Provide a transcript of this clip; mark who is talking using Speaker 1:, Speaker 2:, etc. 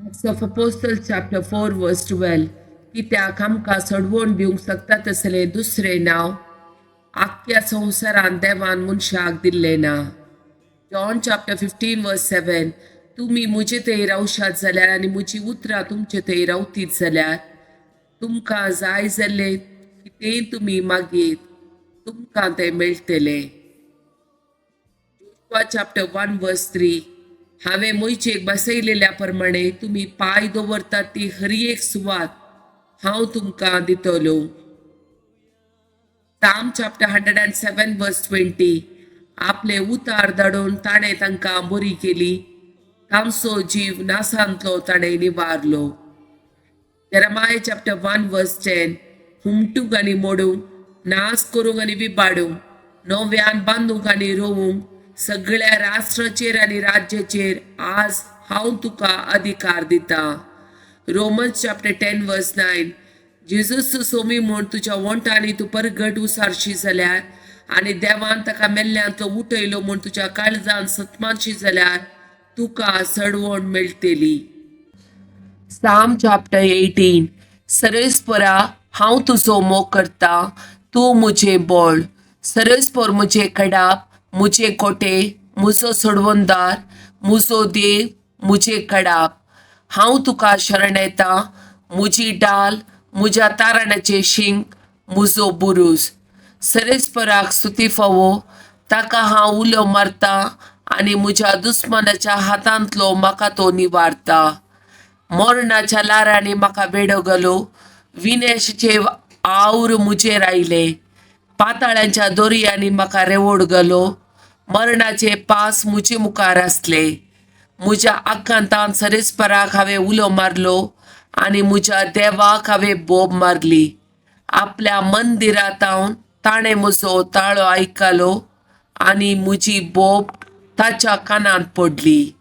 Speaker 1: Acts of Apostle chapter 4 verse 12, कित्याक आमकां सोडवण दिवंक शकता तसलें दुसरें नांव आख्ख्या संवसारान देवान मनशाक दिल्लें ना. John chapter 15 verse 7, तुमी म्हजे थंय रावशात जाल्यार आनी म्हजी उतरां तुमचे थंय रावतीत जाल्यार तुमकां जाय जाल्लें कितेंय तुमी मागीर तुमकां तें मेळटलें. Joshua chapter 1 verse 3, हांवें मोयचेक बसयलेल्या प्रमाणे तुमी पांय दवरतात ती हर एक सुवात हांव तुमकां दितलो. Psalm chapter 107 verse 20, आपले उतार धाडून ताणें तांकां बरी केली, तांचो जीव नासांतलो ताणें निवारलो. Jeremiah chapter 1 verse 10, हुमटूंक आनी मोडूंक, नाश करूंक आनी विबाडूंक, नव्यान बांदूंक आनी रोवूंक सगळ्या राष्ट्राचेर आनी राज्याचेर आज हांव तुका अधिकार दितां. Romans chapter 10 verse 9, Jesus Somi म्हूण तुज्या वोंठांनी तूं परगट उसारशी जाल्यार आनी देवान ताका मेल्ल्यांतलो उठयलो म्हूण तुज्या काळजान सतमानशी जाल्यार तुका सडवण मेळटली. Psalm chapter 18, सरस्परा हांव तुजो मोग करता, तूं म्हजें बळ. सरस्पर म्हजें कडाप, म्हजें कोटे, म्हजो सोडवणदार, म्हजो देव, म्हजें कडाप. हांव तुका शरण येता, म्हजी डाल, म्हज्या तारणाचें शिंग, म्हजो बुरूज. सरस्पराक स्तुती फावो, ताका हांव उलो मारता आनी म्हज्या दुस्मानाच्या हातांतलो म्हाका तो निवारता. मरणाच्या लारांनी म्हाका वेडो घालो, विनेशचे आवर म्हजेर आयले, पाताळ्यांच्या दोरयांनी म्हाका रेवड घालो, मरणाचे पास म्हजे मुखार आसले. म्हज्या आकांतान सरेस्पराक हांवें उलो मारलो आनी म्हज्या देवाक हांवें बोब मारली. आपल्या मंदिरांत ताणें म्हजो ताळो आयकलो आनी म्हजी बोब ताच्या कानांत पडली.